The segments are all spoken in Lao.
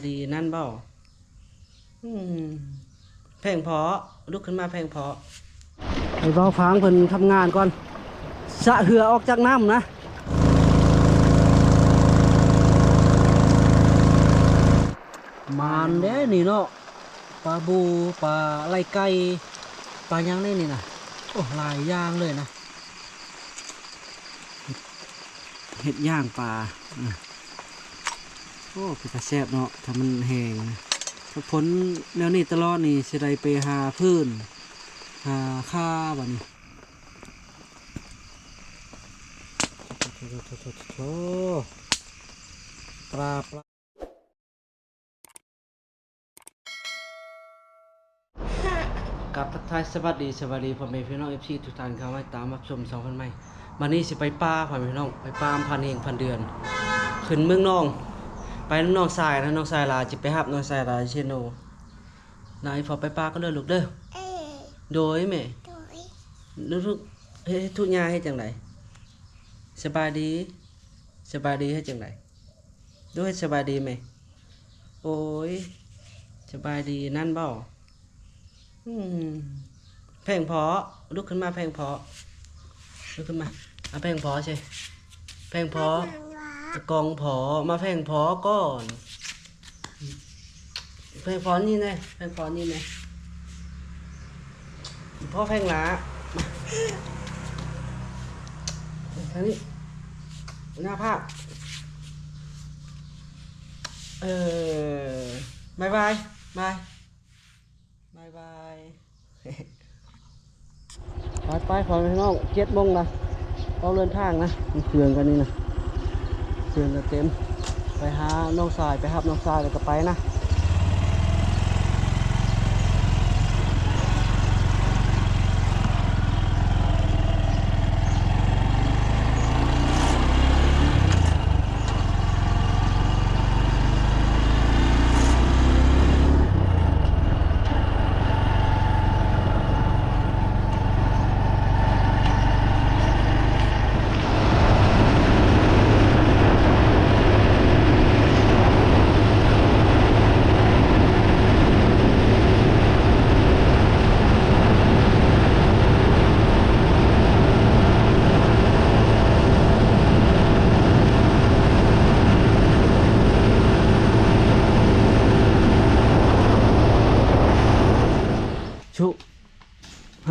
ດີນັ້ນບໍ່? ອືມ ແພງພໍ ລຸກຂຶ້ນມາແພງພໍ. ໃຫ້ເບົາຟາງເພິ່ນທຳງານກ່ອນ ສະເຮືອອອກຈາກນ້ຳນະ. ມານເດ້ນີ້ເນາະ ປາບູ ປາໄລ່ໄກ່ ປາຫຍັງເດ້ນີ້ນະ. ໂອ້ ຫຼາຍຢ່າງເລີຍນະ. ເຮັດ ເຮັດຍ່າງປາ. ອາ ໂອ້ ເປັນຕາແຊບເນາະ ຖ້າມັນແຫ້ງນະ. ຖ້າຝົນແນວນີ້ຕະຫຼອດນີ້ ຊິໄດ້ໄປຫາຟືນ ຫາຄາບາດນີ້. ໂທ້ ໂທ້ ໂທ້ ໂທ້ ໂທ້ ປາ ປາ. ກາບທັກທາຍສະຫວັດດີ ສະຫວັດດີພໍ່ແມ່ພີ່ນ້ອງ ເອັຟຊີ ທຸກທ່ານ ເຂົ້າມາຕິດຕາມຮັບຊົມຊ່ອງພັນໃໝ່. ບາດນີ້ຊິໄປປ່າ ພໍ່ແມ່ພີ່ນ້ອງ ໄປປ່າອຳພັນເຮງພັນເດືອນ ຂຶ້ນເມືອງນອງ ໄປນຳນ້ອງຊາຍນະ ນ້ອງຊາຍຫຼ້າ ຊິໄປຮັບນ້ອງຊາຍຫຼ້າເຊໂນ. ນາ ອີພໍ່ໄປປ່າກ່ອນເດີລູກເດີ. ເອີ ໂດຍແມ່ ໂດຍ. ລູກເຮັດທຸກຢ່າງເຮັດຈັ່ງໃດ? ສະບາຍດີ ສະບາຍດີເຮັດຈັ່ງໃດ? ດູເຮັດສະບາຍດີແມ່. ໂອ້ຍ ສະບາຍດີນັ້ນບໍ່? ອືມ ແພງພໍ ລຸກຂຶ້ນມາແພງພໍ ລຸກຂຶ້ນມາ ເອົາແພງພໍຊິ ແພງພໍ ກອງພໍ ມາແພງພໍກ່ອນ. ແພງພໍນີ້ແນ່ ແພງພໍນີ້ແນ່ ພໍແພງຫຼ້າ ມາທາງນີ້ ໜ້າພາກ ເອີ ບາຍບາຍ ບາຍ ບາຍບາຍ. ໄປໆ ພໍ່ແມ່ພີ່ນ້ອງ ເຈັດໂມງລະ ຕ້ອງເດີນທາງນະ. ເຄື່ອງກັນນີ້ນະ ເຄື່ອງກະເຕັມ ໄປຫານ້ອງຊາຍ ໄປຮັບນ້ອງຊາຍແລ້ວກະໄປນະ.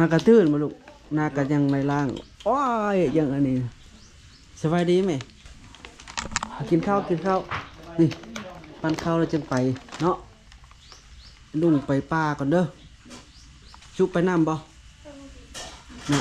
ຫາກະຕື່ນບໍ່ລູກ ໜ້າກະຍັງໄລ່ລ້າງ. ໂອ້ຍ ຫຍັງອັນນີ້. ສະບາຍດີແມ່ ກິນເຂົ້າ ກິນເຂົ້າ ນີ້ ປັ້ນເຂົ້າແລ້ວຈຶ່ງໄປເນາະ. ລຸງໄປປ່າກ່ອນເດີ. ຈຸໄປນຳບໍ່? ນະ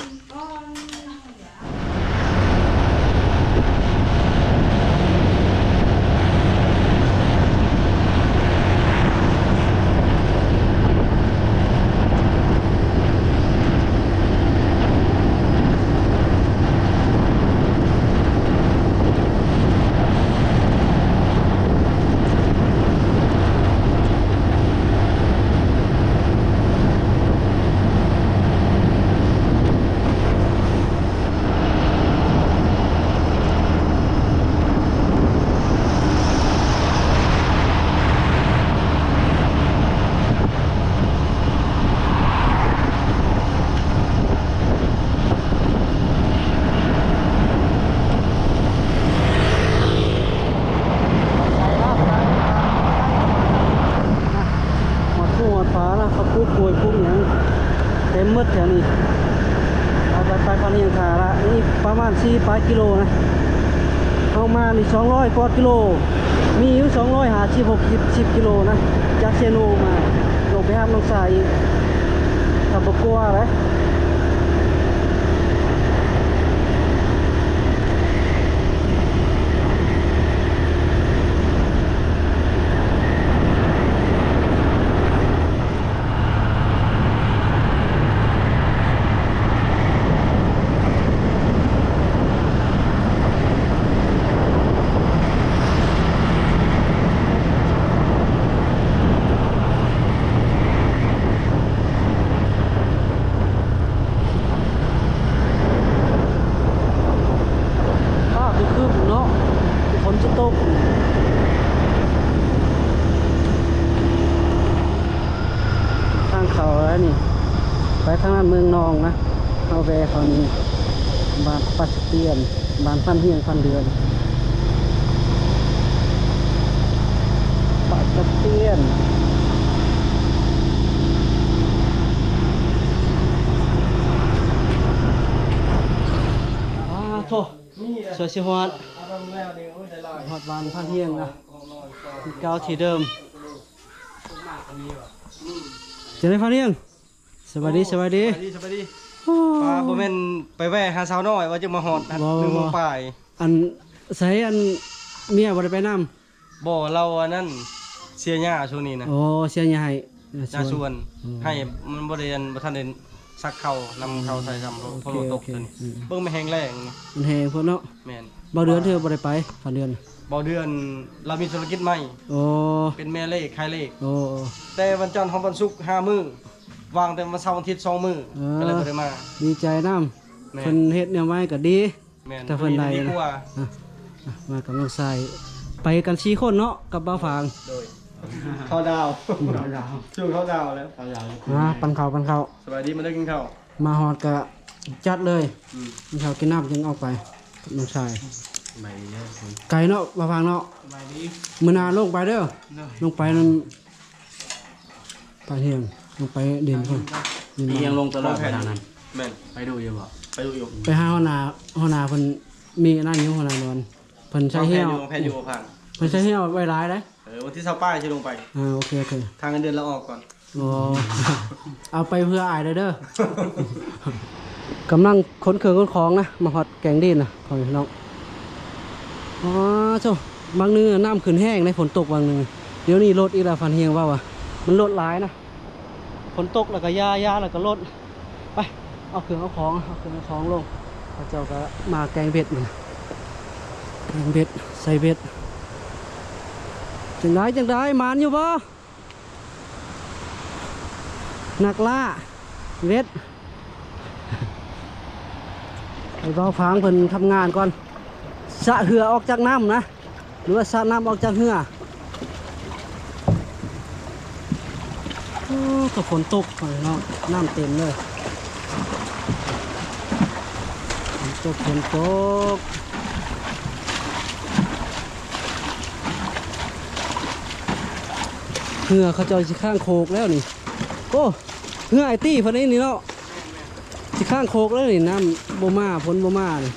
ຮອດພູຮອດຜານະ ເຂົາປູກກ້ວຍປູກຫຍັງເຕັມໝົດແຖວນີ້. ໄປໆໆ ຄາວນີ້ຍັງຖ້າລະ ນີ້ປະມານສີ່ປາຍກິໂລນະ. ເຮົາມານີ້ສອງຮ້ອຍກວ່າກິໂລ ມີຢູ່ສອງຮ້ອຍຫ້າສິບ ຫົກສິບ ສິບກິໂລນະ ຈາກເຊໂນມາ ລົງໄປຫານ້ອງຊາຍອີກ ກະບໍ່ກົວເດ້. ເ ນີ້ ໄປທາງດ້ານເມືອງນອງນະ ເຮົາແວ່ເຂົ້ານີ້ ບ້ານປ່າສະຕຽນ ບ້ານພັນຮຽງພັນເດືອນ ປ່າສະຕຽນ. ອ້າໂທ້ ສວຍຊິຮອດ ຮອດບ້ານພັນຮຽງລະ ເກົ່າທີ່ເດີມ. ຈັ່ງໃດພັນຮຽງ? ສະບາຍດີ ສະບາຍດີ ສະບາຍດີ ສະບາຍດີ. ໂອ້ ປ້າ ບໍ່ແມ່ນໄປແວ່ຫາສາວນ້ອຍວ່າຈະມາຮອດ ບໍ່ ໜຶ່ງໂມງປາຍ. ອັນ ໃສ ອັນ ເມຍບໍ່ໄດ້ໄປນຳ? ບໍ່ ລາວອັນນັ້ນ ເສຍຫຍ້າຊ່ວງນີ້ນະ. ໂອ້ ເສຍຫຍ້າໃຫ້ ເສຍຫຍ້າສວນ ອືມ ໃຫ້ ມັນບໍ່ໄດ້ ອັນ ບໍ່ທັນໄດ້ສັກເຂົ້າ ນຳເຂົ້າໃສ່ຊ້ຳ ເພາະ ໂອເຄ ຝົນຕົກ ໂອເຄ ຕົວນີ້ ອືມ ເບິ່ງແມ່ນແຮງແລ້ງ ມັນແຮງໂພດເນາະ. ແມ່ນ ບ່າວເດືອນເທື່ອບໍ່ໄດ້ໄປ ບ່າວເດືອນ ບ່າວເດືອນລາວມີທຸລະກິດໃໝ່. ໂອ້ ເປັນແມ່ເລກ ຂາຍເລກ. ໂອ້ ແຕ່ວັນຈັນຮອດວັນສຸກຫ້າມື້ ວ່າງແຕ່ວັນເສົາວັນທິດສອງມື້ ເອີ ກໍເລີຍບໍ່ໄດ້ມາ. ດີໃຈນຳ ແມ່ນ ເພິ່ນເຮັດແນວໃໝ່ກໍດີ. ແມ່ນ ແຕ່ເພິ່ນໄດ້ ດີກວ່າ ນະ ອ່ະ ອ່ະ ມາກັບນ້ອງຊາຍ ໄປກັນສີ່ຄົນເນາະ ກັບບ່າວຟາງ. ໂດຍ ເຂົ້າດາວ ເຂົ້າດາວ ຊ່ວງເຂົ້າດາວແລ້ວ ເຂົ້າດາວ. ອ່າ ປັນເຂົ້າ ປັນເຂົ້າ. ສະບາຍດີ ມາເດີ ກິນເຂົ້າ. ມາຮອດກະຈັດເລີຍ ອືມ ກິນເຂົ້າກິນນ້ຳຈຶ່ງອອກໄປກັບນ້ອງຊາຍ. ສະບາຍດີເດີ ໄກເນາະ ບ່າວຟາງເນາະ. ສະບາຍດີ ມື້ໜ້າລົງໄປເດີ. ໂດຍ ລົງໄປນັ້ນ ປາຮຽງ ລົງໄປເດັ່ນພຸ້ນ ເບິ່ງກ່ອນ ເບິ່ງ ຮຽງລົງຕະຫຼອດ ວາງແຜນ ໄປທາງນັ້ນ. ແມ່ນ ໄປດູຢູ່ບໍ່? ໄປດູຢູ່ ໄປຫາຫົວໜ້າ ຫົວໜ້າເພິ່ນມີອັນນັ້ນຢູ່ ຫົວໜ້າດອນ ເພິ່ນໃຊ້ແຮ້ວ ວາງແຜນຢູ່ ວາງແຜນຢູ່ ວາງແຜນ ເພິ່ນໃຊ້ແຮ້ວໄວ້ຫຼາຍເດ້. ເອີ ວັນທີຊາວປາຍຊິລົງໄປ. ເອີ ໂອເຄ ໂອເຄ ຖ້າເງິນເດືອນລາອອກກ່ອນ. ອໍ ເອົາໄປເພື່ອອ້າຍເດີ. ກຳລັງຂົນເຄື່ອງຂົນຂອງນະ ມາຮອດແກ້ງດິນນະ ພໍ່ແມ່ພີ່ນ້ອງ. ອໍ ໂທ້ ບາງມື້ນ້ຳຂຶ້ນແຮງໃດ໋ ຝົນຕົກບາງມື້. ດຽວນີ້ລົດອີກແລ້ວ ພັນຮຽງເວົ້າວ່າມັນລົດຫຼາຍນະ ຝົນຕົກແລ້ວກໍຢ່າ ຢ່າແລ້ວກໍລົດ. ໄປ ເອົາເຄື່ອງເອົາຂອງ ເອົາເຄື່ອງເອົາຂອງລົງ. ເຂົາເຈົ້າກໍມາແກງເບັດ ແກງເບັດ ໃສ່ເບັດ. ຈັ່ງໃດ ຈັ່ງໃດ ໝານຢູ່ບໍ່? ນັກລ່າເບັດ ໃຫ້ບ່າວຟາງເພິ່ນທຳງານກ່ອນ ສະເຮືອອອກຈາກນ້ຳນະ ຫຼືວ່າສະນ້ຳອອກຈາກເຮືອ. ໂອ້ ກໍຝົນຕົກເນາະ ນ້ຳເຕັມເລີຍ ຝົນຕົກ ຝົນຕົກ. ເຮືອເຂົາເຈົ້າຊິຄ້າງໂຄກແລ້ວນີ້. ໂອ້ ເຮືອອ້າຍຕີເພິ່ນນີ້ເນາະ ຊິຄ້າງໂຄກແລ້ວນີ້ ນ້ຳບໍ່ມາ ຝົນບໍ່ມານີ້.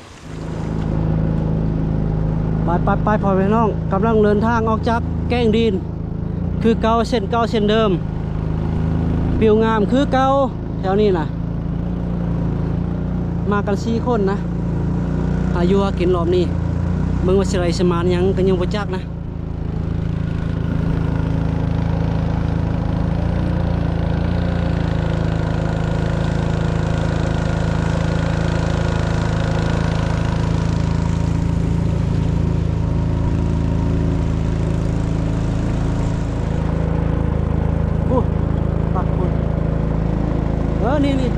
ໄປ ໄປ ໄປ ພໍ່ແມ່ນ້ອງ ກຳລັງເດີນທາງອອກຈາກແກ້ງດິນ ຄືເກົ່າ ເສັ້ນເກົ່າເສັ້ນເດີມ ວິວງາມຄືເກົ່າແຖວນີ້ນະ. ມາກັນສີ່ຄົນນະ ຫາຢູ່ຫາກິນລອບນີ້ ເບິ່ງວ່າຊິໄດ້ຊິໝານຫຍັງກໍຍັງບໍ່ຈັກນະ. ໂອ້ ປັກພຸ້ນ ເອີ ນີ້ ນີ້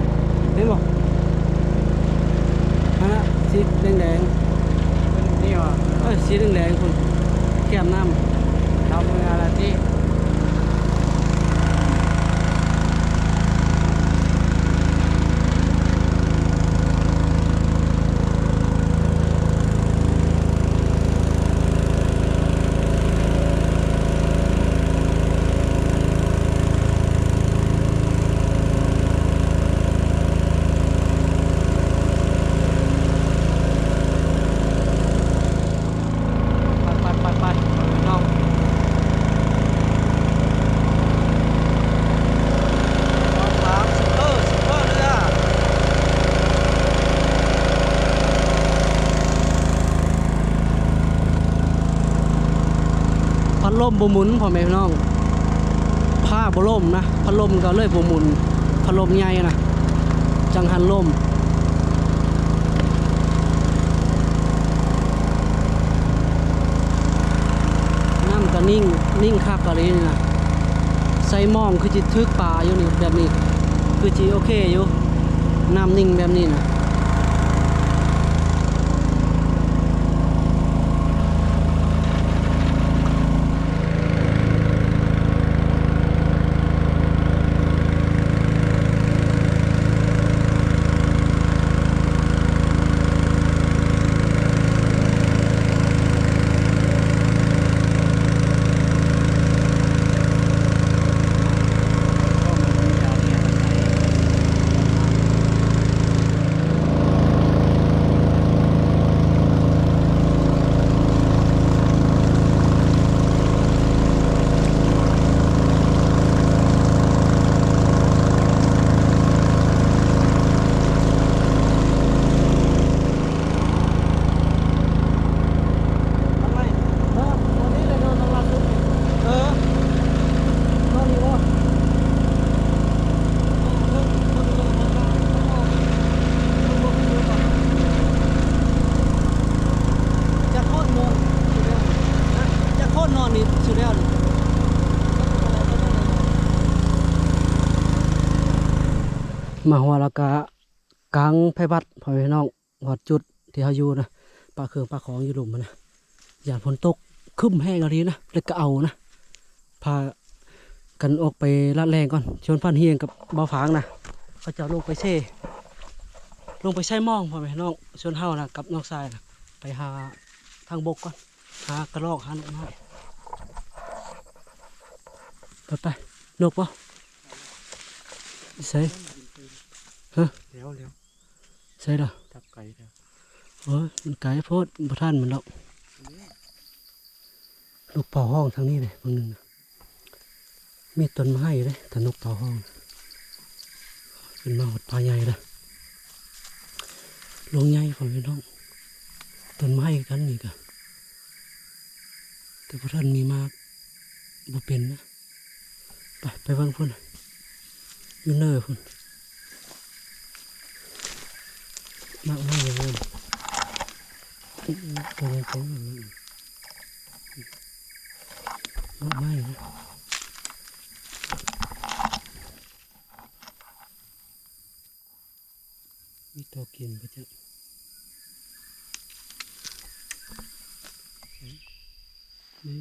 ເຫັນບໍ່? ຫັ້ນນະ ສີແດງໆ ນີ້ຫວາ? ເອີ ສີແດງໆພຸ້ນ ແຄມນ້ຳ ເຮົາເມືອລະຕິ. ໄປ ໄປ ໄປ ໄປ ເອົາ ສາມ ຊຸບເປີ ຊຸບເປີເຮືອ. ພັດລົມບໍ່ໝູນ ພໍ່ແມ່ພີ່ນ້ອງ ພ້າບໍ່ລົມນະ ພັດລົມກໍເລີຍບໍ່ໝູນ ພັດລົມໃຫຍ່ນະ ຈັ່ງຫັນລົມ. ນ້ຳກໍນິ່ງ ນິ່ງຄັກອີ່ຫຼີນີ້ນະ ໃສ່ມອງຄືຊິຖືກປາຢູ່ນີ້ ແບບນີ້ຄືຊິໂອເຄຢູ່ ນ້ຳນິ່ງແບບນີ້ນະ. ໂ ມາຮອດແລ້ວກະກາງໄພບັດ ພໍ່ແມ່ພີ່ນ້ອງ ຮອດຈຸດທີ່ເຮົາຢູ່ນະ ປະເຄື່ອງປະຂອງຢູ່ລຸ່ມຫັ້ນນະ ຢ້ານຝົນຕົກ ຄຶ້ມແຮງອີ່ຫຼີນະ ແລ້ວກະເອົານະ ພາກັນອອກໄປລາດແລ່ງກ່ອນ ຊວນພານຮຽງກັບບ່າວຝາງນະ ເຂົາເຈົ້າລົງໄປເຊ ລົງໄປໃສ່ມອງ ພໍ່ແມ່ພີ່ນ້ອງ ສ່ວນເຮົານະກັບນ້ອງຊາຍນະ ໄປຫາທາງບົກກ່ອນ ຫາກະລອກ ຫານົກນ້ອຍ ໄປໆ ນົກບໍ່? ໃສ? ຮະ? ແລ້ວ ແລ້ວ ໃສລະ? ຈັບໄກແທ້ ໂອ້ຍ ມັນໄກໂພດ ບໍ່ທັນມັນດອກ. ນົກເປົ້າຮ້ອງທາງນີ້ເດ້ ບາງໜຶ່ງນະ ມີຕົ້ນໄມ້ເດ້ ຖ້ານົກເປົ້າຮ້ອງ ຂຶ້ນມາຮອດປ່າໃຫຍ່ລະ ດວງໃຫຍ່ ພໍ່ແມ່ພີ່ນ້ອງ ຕົ້ນໄມ້ຄືກັນນີ້ກະ ແຕ່ບໍ່ທັນມີໝາກ ບໍ່ເປັນນະ. ໄປ ໄປເບິ່ງພຸ້ນ ຢູ່ເນີພຸ້ນ ໝາກໄມ້ຢູ່ເນີ ໂຕນີ້ ໂຕນີ້ ໝາກໄມ້ນະ. ມີຕົວກິນບໍ່ຈັກ ນີ້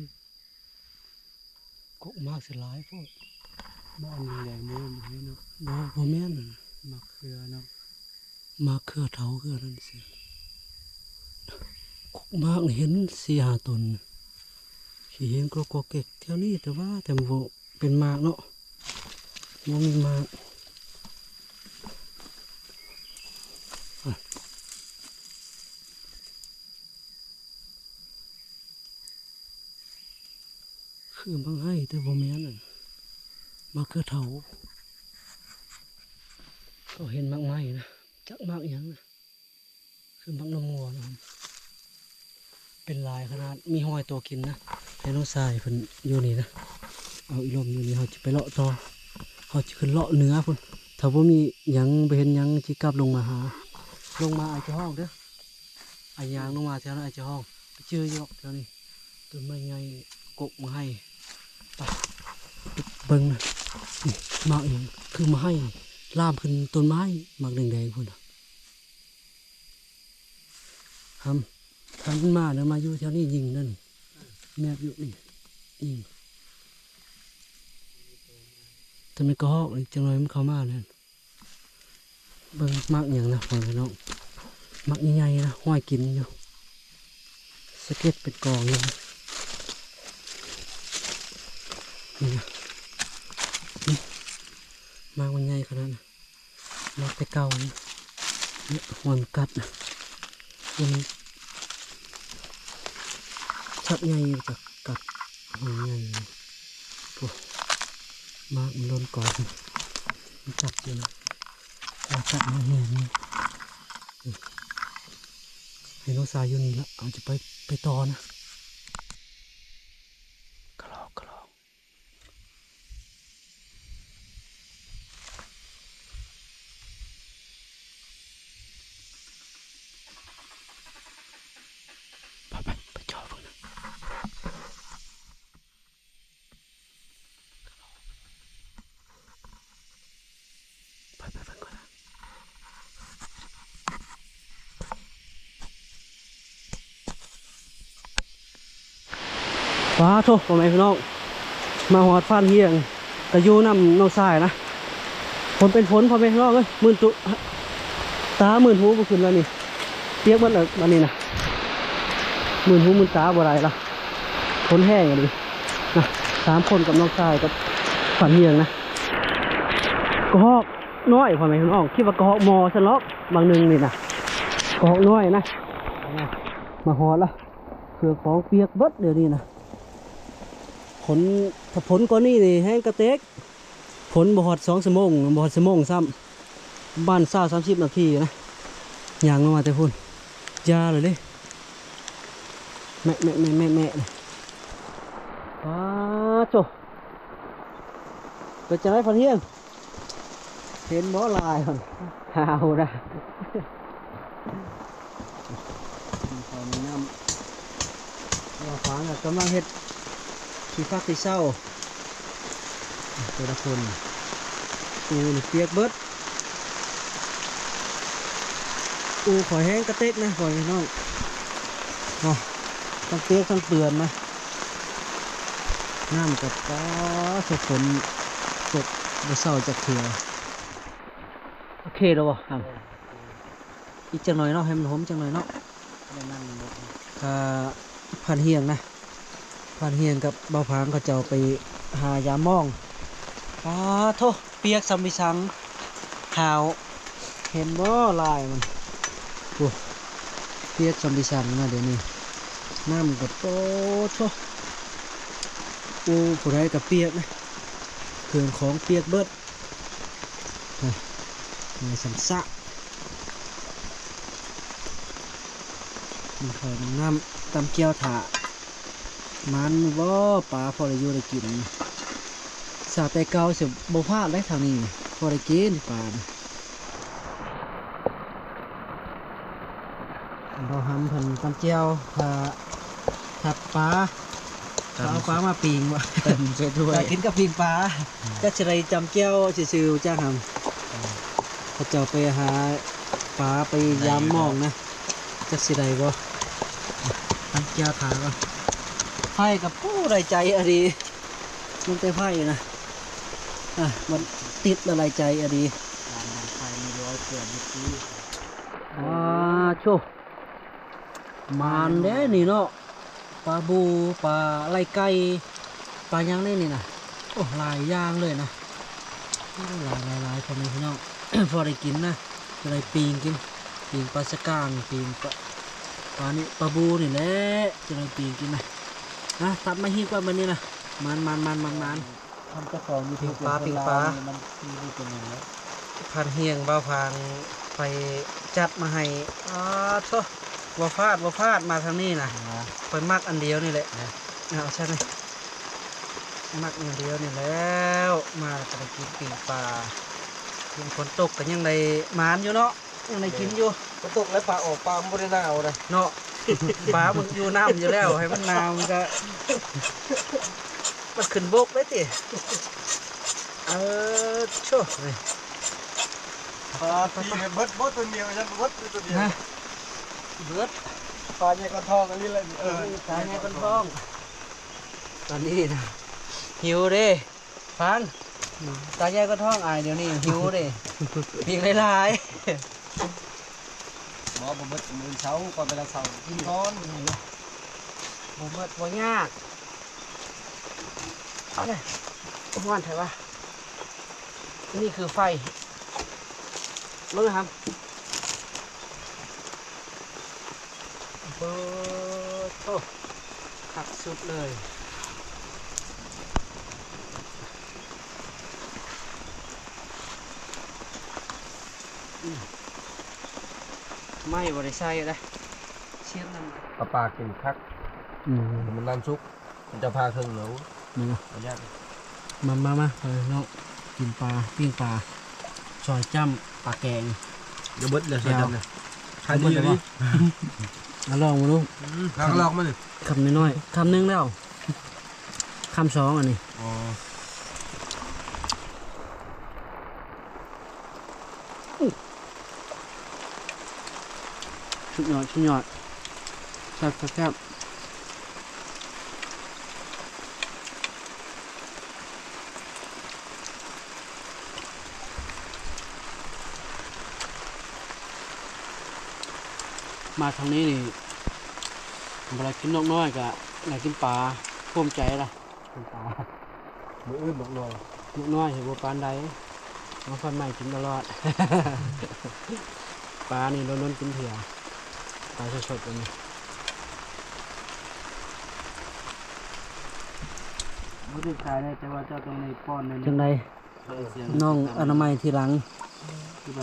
ກົກໝາກຊິຫຼາຍໂພດ ບໍ່ ອັນແດງໆນີ້ບໍ່ໃຫ້ເນາະ ບໍ່ ບໍ່ແມ່ນ ໝາກເຂືອເນາະ ໝາກເຂືອເຖົ້າຄືອັນນັ້ນຊິ ກົກໝາກນີ້ເຫັນສີ່ຫ້າຕົ້ນ ຂີ້ເຫັນກອກໆແກກໆແຖວນີ້ ແຕ່ວ່າ ແຕ່ບໍ່ ເປັນໝາກເນາະ ບໍ່ມີໝາກ ຄືໝາກໄຮແຕ່ບໍ່ແມ່ນ ໝາກເຂືອເຖົ້າ ເຂົາເຫັນໝາກໄມ້ນະ ຈັກໝາກຫຍັງນະ ຄືໝາກນົມງົວນະ ເປັນຫຼາຍຂະໜາດ ມີຮ້ອຍຕົວກິນນະ ໃຫ້ນ້ອງຊາຍເພິ່ນຢູ່ນີ້ນະ ເອົາອີ່ລົມຢູ່ນີ້ ເຮົາຈະໄປເລາະຕໍ່ ເຮົາຈະຂຶ້ນເລາະເໜືອພຸ້ນ ຖ້າບໍ່ມີຫຍັງ ບໍ່ເຫັນຫຍັງ ຊິກັບລົງມາຫາ ລົງມາອ້າຍຈະຮ້ອງເດີ ອ້າຍຍ່າງລົງມາແຖວນັ້ນ ອ້າຍຈະຮ້ອງ ໄປຈື່ຢູ່ດອກແຖວນີ້ ຕົ້ນໄມ້ໃຫຍ່ ກົກມາໃຫ້ ໄປ ເບິ່ງນະ ນີ້ ໝາກຫຍັງ ຄືມາໃຫ້ ລາມຂຶ້ນຕົ້ນໄມ້ ໝາກແດງໆພຸ້ນນະ. ຫຳ ຄັນມານະ ມາຢູ່ແຖວນີ້ຍິງນັ້ນ ແມບຢູ່ນີ້ ຍິງ ແຕ່ແມ່ນກະຮອກ ອີກຈັກໜ່ອຍມັນເຂົ້າມາແລ້ວ ເບິ່ງໝາກຫຍັງນະ ພໍ່ແມ່ພີ່ນ້ອງ ໝາກໃຫຍ່ໆນະ ຫ້ອຍກິນຢູ່ ສະເກັດເປັນກອງຢູ່ ນີ້ນະ ນີ້ ໝາກມັນໃຫຍ່ຂະໜາດນະ. ໝາກແຕ່ເກົ່ານີ້ ນີ້ ຮອຍມັນກັດນະ ນີ້ ສັດໃຫຍ່ກະກັດ ຮອຍໃຫຍ່ ໂອ້ ໝາກມັນຫຼົ່ນກອງ ມັນກັດຢູ່ນະ ມັນກັດມາແຮງນີ້ ໃຫ້ນ້ອງຊາຍຢູ່ນີ້ລະ ເຮົາຈະໄປ ໄປຕໍ່ນະ ກະລອກ ກະລອກ. ໄປ ໄປ ໄປເຈາະເບິ່ງນະ ໄປ ໄປເບິ່ງກ່ອນນະ. ປາໂທ້ ພໍ່ແມ່ພີ່ນ້ອງ ມາຮອດຟານຮຽງ ກະຢູ່ນຳນ້ອງຊາຍນະ ຝົນເປັນຝົນ ພໍ່ແມ່ພີ່ນ້ອງເອີຍ ມື່ນຕາ ຕາມື່ນຫູບໍ່ຂຶ້ນແລ້ວນີ້ ປຽກເບິດແລ້ວບາດນີ້ນະ ມື່ນຫູມື່ນຕາບໍ່ໄດ້ລະ ຝົນແຮງອີ່ຫຼີນະ ສາມຄົນກັບນ້ອງຊາຍກັບຟານຮຽງນະ ກະຮອກນ້ອຍ ພໍ່ແມ່ພີ່ນ້ອງ ຄິດວ່າກະຮອກໝໍ້ຊັ້ນເນາະ ບາງໜຶ່ງນີ້ນະ ກະຮອກນ້ອຍນະ ມາຮອດລະ ເຄື່ອງຂອງປຽກເບິດດຽວນີ້ນະ ຝົນ ຖ້າຝົນກວ່ານີ້ນີ້ແຮງກະແຕກ ຝົນບໍ່ຮອດສອງຊົ່ວໂມງ ບໍ່ຮອດຊົ່ວໂມງຊ້ຳ ປະມານຊາວ ສາມສິບນາທີນະ ຍ່າງລົງມາແຕ່ພຸ້ນ ຢ່າເລີຍເດ້ ແມະ ແມະ ແມະ ແມະ ແມະ ປາໂທ້ ເປັນຈັ່ງໃດ ພານຮຽງ? ເຫັນບໍ່ ລາຍມັນຫາວນະ ມີເຂົ້າມີນ້ຳ ວ່າຝາງກຳລັງເຮັດທີ່ພັກທີ່ເຊົາ ແຕ່ລະຄົນ ໂອ້ ນີ້ປຽກເບິດ ໂອ້ ຂ້ອຍແຮງກະເຕັກນະ ຂ້ອຍພີ່ນ້ອງ ໂອ້ ທັງເປຍກທັງເປື້ອນນະ ນ້ຳກະ ປາດ ຝົນຕົກບໍ່ເຊົາຈັກເທື່ອ. ໂອເຄແລ້ວບໍ່? ອີກຈັກໜ້ອຍເນາະ ໃຫ້ມັນຫົມຈັກໜ້ອຍເນາະ. ເອີ ພັນຮຽງນະ ພັນຮຽງກັບບ່າວພາງເຂົາເຈົ້າໄປຫາຢາມມອງ. ປາໂທ້ ປຽກສ່ຳອີສັງ ຫາວ ເຫັນບໍ່ລາຍມັນ ໂອ້ ປຽກສ່ຳອີສັງນະ ດຽວນີ້ ນ້ຳກະ ໂອ້ໂທ້ ໂອ້ ຜູ້ໃດກະປຽກນະ ເຄື່ອງຂອງປຽກເບິດ. ນາຍສຳສະ ມັນເຂົ້ານ້ຳ ຕຳແຈ່ວຖ້າ ໝານຢູ່ບໍ່ ປາພໍໄດ້ຢູ່ໄດ້ກິນ. ຊາແຕ່ເກົ່າຊິບໍ່ພາດໄດ໋ ທາງນີ້ພໍໄດ້ກິນປາ. ບ່າວຫຳເພິ່ນຕຳແຈ່ວ ຖ້າ ຖ້າປາ ຖ້າເອົາປາມາປີ້ງບໍ່ ຕຳໃສ່ຖ້ວຍ ຖ້າກິນກັບປີ້ງປາ ຈັກຊິໄດ້ຕຳແຈ່ວຊື່ໆ ຈັກຫຳ ເຂົາເຈົ້າໄປຫາປາ ໄປຢາມມອງນະ ຈັກຊິໄດ້ບໍ່ ຕຳແຈ່ວຖ້າກ່ອນ. ໄຟກະ ໂອ້ ໄດ້ໃຈອີ່ຫຼີ ມັນແຕ່ໄຟນະ ອ່ະ ມັນຕິດແລ້ວໄດ້ໃຈອີ່ຫຼີ. ອາ ໂທ້ ໝານເດ້ນີ້ເນາະ ປາບູ ປາໄລ່ໄກ່ ປາຫຍັງເດ້ນີ້ນະ ໂອ້ ຫຼາຍຢ່າງເລີຍນະ ໂອ້ ຫຼາຍໆໆ ພໍ່ແມ່ພີ່ນ້ອງ ພໍໄດ້ກິນນະ ຈະໄດ້ປີ້ງກິນ ປີ້ງປາສະກາງ ປີ້ງປາ ປານີ້ ປາບູນີ້ແຫຼະ ຈະໄດ້ປີ້ງກິນນະ. ອ່ະ ຕັດມາຮີບກ່ອນບັດນີ້ນະ ໝານໆໆໆ. ຄັນເຈົ້າຂອງຢູທູບ ປີ້ງປາ ເປັນຄົນລາວ ປີ້ງປາ ນີ້ມັນຊິບໍ່ເປັນຫຍັງແລ້ວ ພັນຮຽງບ່າວພາງໄປຈັດມາໃຫ້. ອາໂທ້ ບໍ່ພາດ ບໍ່ພາດ ມາທາງນີ້ນະ ຂ້ອຍມັກອັນດຽວນີ້ແຫຼະ ເອົາຊັ້ນ ມັກອັນດຽວນີ້ແລ້ວ ມາກະໄດ້ກິນປີ້ງປາ ເຫັນຝົນຕົກກະຍັງໄດ້ໝານຢູ່ເນາະ. ຍັງໄດ້ກິນຢູ່ ມັນຕົກແລ້ວປາອອກ ປາມັນບໍ່ໄດ້ໜາວນະເນາະ ປາມັນຢູ່ນ້ຳຢູ່ແລ້ວ ໃຫ້ມັນໜາວມັນກະ ມັນຂຶ້ນບົກໄດ້ຕິ. ເອີ ໂທ້ ປາທີ່ເບິດບໍ່ ຕົວດຽວ ຍັງເບິດຕົວດຽວ ຮະ ເບິດ ປາໃຫຍ່ກວ່າທ້ອງອັນນີ້ແຫຼະ ເອີ ປາໃຫຍ່ກວ່າທ້ອງ ຕອນນີ້ນະ ຫິວເດ້. ຟັງ ຕາໃຫຍ່ກວ່າທ້ອງອາຍ ດຽວນີ້ຫິວເດ້ ປີ້ງຫຼາຍໆ ບໍ່ ບໍ່ເບິດ ມື້ເຊົ້າກ່ອນໄປແລ້ວເຊົ້າ ກິນກ່ອນ ບໍ່ເບິດບໍ່ຍາກ ເອົາເລີຍ ຮ້ອນແທ້ວະ ນີ້ຄືໄຟ ເບິ່ງຫຳ ເບີດໂທ້ ຄັກສຸດເລີຍ ໄມ້ບໍ່ໄດ້ໃສ່ເດ້ ຊຽບນຳ ເອົາປາກິນຄັກ ອືມ ມັນນານສຸກ. ມັນຈະພາເຄິ່ງເນາະ ນີ້ນະ ບໍ່ຍາກ ມາ ມາ ມາ ເອີ ນ້ອງ ກິນປາ ປີ້ງປາ ຊອຍຈ້ຳ ປາແກງ ຈະເບິດແລ້ວ ຊອຍຈ້ຳນະ ຂາຍດີອີ່ຫຼີ ອ່ະ ລອງເບິ່ງດູ ອືມ ລອງມານີ້ ຄຳນ້ອຍໆ ຄຳໜຶ່ງແລ້ວ ຄຳສອງອັນນີ້ ອໍ ສຸດຍອດ ສຸດຍອດ ແຊບ ແຊບ ແຊບ ມາທາງນີ້ນີ້ ບໍ່ໄດ້ກິນນົກນ້ອຍກະໄດ້ກິນປາ ພູມໃຈລະ ເປັນປາ ມື້ອື່ນນົກນ້ອຍ ນົກນ້ອຍຊິບໍ່ປານໃດ ມາຄວັນໃໝ່ກິນຕະຫຼອດ ປານີ້ດົນໆກິນເທື່ອ ປາສົດໆ ອັນນີ້ ບໍ່ໄດ້ຂາຍເດ້ ແຕ່ວ່າເຈົ້າຕ້ອງໄດ້ປ້ອນແນ່ ຈັ່ງໃດ ນ້ອງອະນາໄມທີຫຼັງ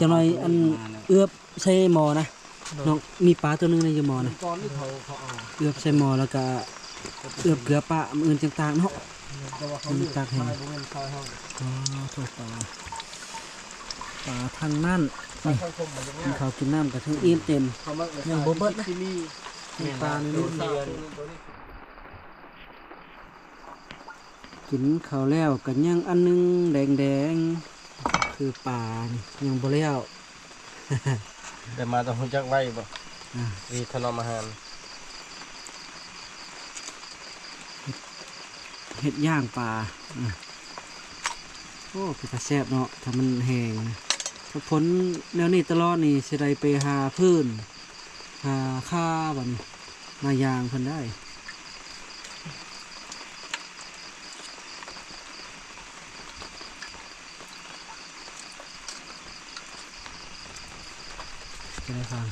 ຈັກໜ້ອຍ ອັນ ເອືອບໃສ່ໝໍ້ນະ ນ້ອງ ມີປາຕົວໜຶ່ງໃນຢູ່ໝໍ້ນະ ເອືອບໃສ່ໝໍ້ ແລ້ວກະເອືອບເກືອປະ ມື້ອື່ນຈັ່ງຕາກເນາະ ມື້ອື່ນຕາກແຫ້ງ ອໍ ໂທ້ ປາ ປາທັງນັ້ນ ນີ້ ກິນເຂົ້າກິນນ້ຳກະຖືອີ່ມເຕັມ ຍັງບໍ່ເບິດນະ ປານີ້ ກິນເຂົ້າແລ້ວກະຍັງອັນໜຶ່ງແດງໆ ຄືປານີ້ຍັງບໍ່ແລ້ວ ໄດ້ມາຕ້ອງຮູ້ຈັກໄວບໍ່? ອ່າ ວິທີຖະໜອມອາຫານ ເຮັດ ເຮັດຍ່າງປາ. ອ່າ ໂອ້ ເປັນຕາແຊບເນາະ ຖ້າມັນແຫ້ງນະ. ຖ້າຝົນແນວນີ້ຕະຫຼອດນີ້ ຊິໄດ້ໄປຫາຟືນ ຫາຄາ ບັດນີ້ ມາຍ່າງເພິ່ນໄດ້. ຈະໄດ້ຟັງ.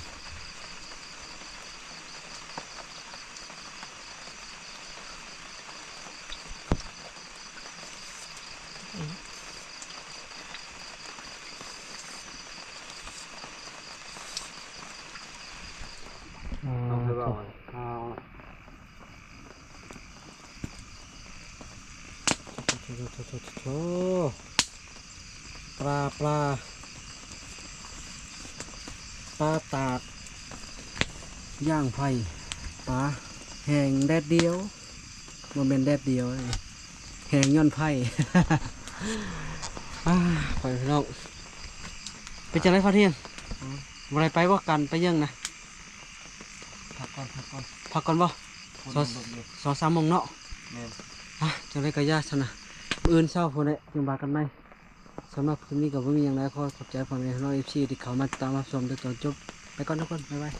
ເອົາໄປເວົ້າ ເອົາ ໂທ້ ໂທ້ ໂທ້ ໂທ້ ໂທ້ ປາ ປາ ປາຕາດ ຍ່າງໄຟ ປາແຫ້ງແດດດຽວ ບໍ່ແມ່ນແດດດຽວ ແຫ້ງຍ້ອນໄຟ. ອ້າ ພໍ່ແມ່ພີ່ນ້ອງ ເປັນຈັ່ງໃດ ພານຮຽງ? ອືມ ບໍ່ໄດ້ໄປບໍ່ ການໄປເຢິງນະ? ພັກກ່ອນ ພັກກ່ອນ ພັກກ່ອນບໍ່? ສອງ ສອງສາມໂມງເນາະ. ແມ່ນ ອ່ະ ຈັ່ງໃດກໍຢ່າຊັ້ນນະ ມື້ອື່ນເຊົ້າພຸ້ນແຫຼະ ຈຶ່ງວ່າກັນໃໝ່. ສຳລັບຄລິບນີ້ກໍບໍ່ມີຫຍັງຫຼາຍ ຂໍຂອບໃຈພໍ່ແມ່ພີ່ນ້ອງ ເອັຟຊີ ທີ່ເຂົ້າມາຕິດຕາມຮັບຊົມແຕ່ຕອນຈົບ. ໄປກ່ອນທຸກຄົນ ບາຍບາຍ.